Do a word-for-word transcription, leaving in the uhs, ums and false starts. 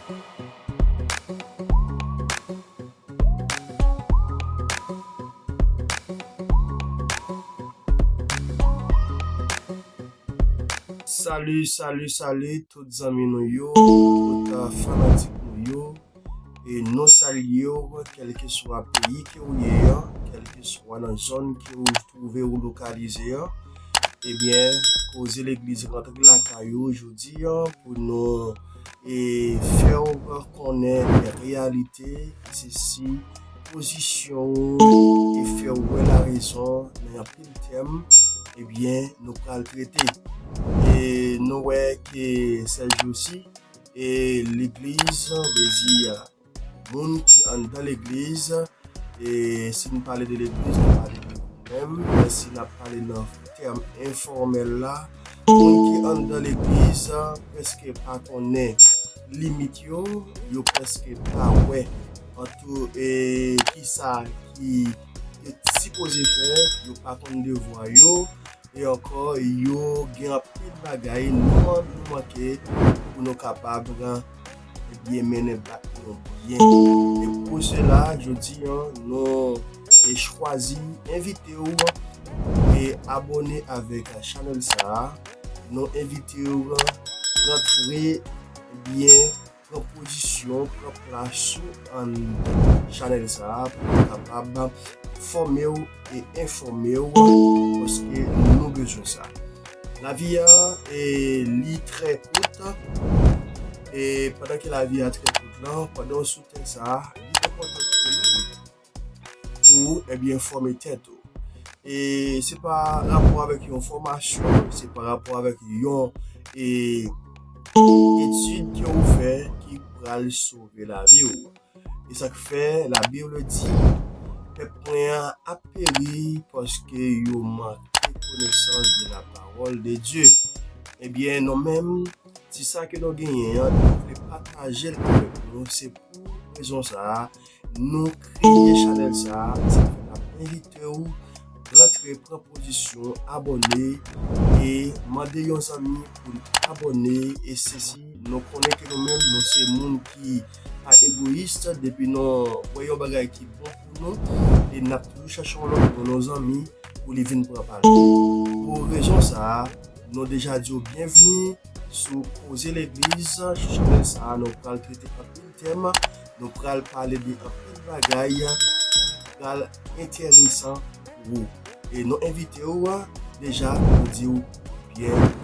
Salut, salut, salut tout zanmi nou yo, tout uh, fanatik nou yo. E nou salye w, kèlkeswa peyi ke w ye an, kèlkeswa nan zòn ke w twouve w lokalize an. Ebyen, koze legliz rantre lakay ou jodi an pou nou e fè w konnen de reyalite, se si pozisyon ou e fè w wè larezon nan anpil tèm, ebyen, nou pral trete. E nou wè ke sèjousi, e legliz, vle di moun ki anndan legliz, e si n pale de legliz, nou pale de ou menm, men si n ap pale nan tèm enfòmèl la, moun ki anndan legliz prèske pa konnen limit yo, yo prèske pa wè antou e kisa ki yo sipoze fè, yo pa konn devwa yo, e ankò yo gen anpil bagay nou manke pou nou kapab ebyen mennen bak nou byen. E pou sela, jodi an, nou e chwazi envite w e abòne avèk chanèl sa a. Nou envite w rantre ebyen pran pozisyon, pran plas ou an chanèl sa a pou nou kapab fòme w e enfòme w paske nou bezwen sa. Lavi a e li trè kout e pandan ke lavi a trè kout lan, pandan w sou tè sa a, li enpòtan pou nou pou ebyen fòme tèt ou. E se pa rapò avèk yon fòmasyon, se pa rapò avèk yon e, etid ke ou fè ki pral sove lavi w. E sa k fè Labib di, pèp mwen an ap peri paske yo manke konesans de la parole de Dieu. Ebyen, nou menm, ti sa ke nou genyen an, nou vle pataje l avèk nou. Se pou rezon sa a, nou kreye chanèl sa a, sa fè n ap envite w rantre, pran pozisyon, abòne e mande yon zanmi pou l abòne. E sesi, nou konnen ke nou menm, nou se moun ki pa egoyis, depi nou wè yon bagay ki bon pou nou, e n ap toujou chèche yon lòt moun, yon zanmi, pou li vin pran pa nou. Pou rezon sa a, nou deja di w byenvni sou Koze Legliz, sou chanèl sa a, nou pral trete anpil tèm, nou pral pale de anpil bagay ki pral enteresan pou ou. E nou envite w deja, nou di w byen